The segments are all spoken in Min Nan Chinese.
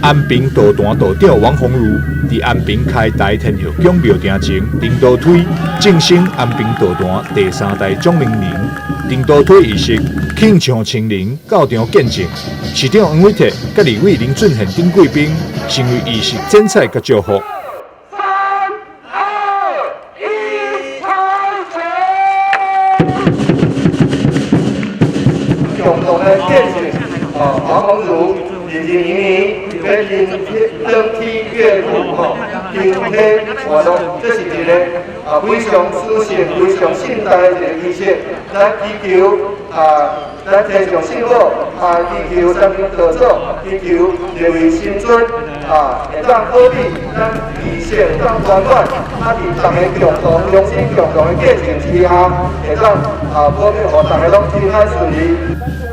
安平道壇道長王鴻儒佇安平開台天后宮廟埕前釘刀推，晉升安平道壇第三代掌門人。釘刀推儀式，慶唱清靈到場見證。市長黃偉哲佮立委林俊憲等貴賓，成為儀式剪彩佮祝福。三、二、一，開始！共同的見證，啊，王鴻儒2020年要登梯躍入吼，登梯活動，這是一個啊非常殊勝、非常盛大的一個儀式。咱祈求啊，咱天上聖母啊，祈求三清道祖，祈求這位神尊啊，會當保庇咱儀式會當圓滿，啊，佇大家共同良心共同的見證之下，會當啊保庇予大家攏平安順利。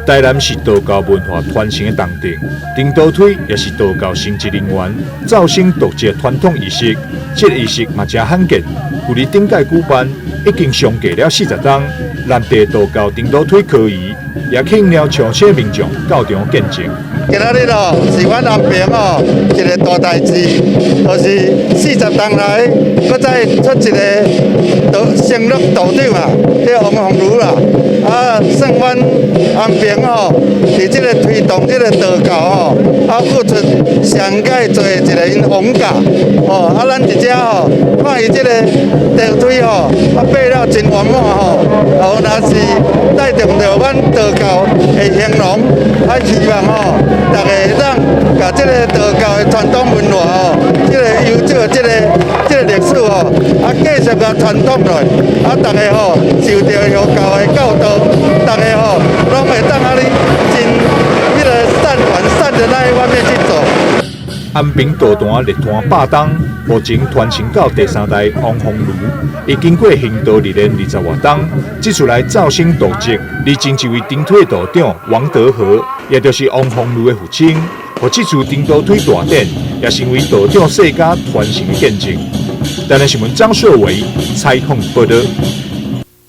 台南是道教文化傳承的重鎮，釘刀推也是道教神職人員奏升道節傳統儀式。這個儀式嘛誠罕見，舊年頂屆舉辦，已經相隔了40冬。南地道教釘刀推科儀也吸引了上千民眾到場見證。今仔日哦，是阮安平哦一個大代誌，就是40冬來，閣再出一個道升祿道長啊，叫王鴻儒啦。啊，算阮安平吼，佇這個推動這個道教吼，啊付出上蓋濟一個𪜶王教吼，啊，咱佇遮吼看伊這個地推吼，啊爬了真圓滿吼，哦，若是帶動著阮道教的興隆，啊，希望吼，大家會當共這個道教的傳統文化吼，這個悠久的這個歷史吼，啊，繼續共傳統落去，啊，大家吼受著佛教的教導，大家吼攏會當按呢真彼個善完善的那一方面去走。安平道壇立壇100冬，目前傳承到第三代王鴻儒，伊經過行道歷練20外冬，這次來奏升道節，而前一位釘推道長王德和，也就是王鴻儒的父親，予這次釘刀推大典，也成為道長世家傳承的見證。台南新聞張碩偉採訪報導。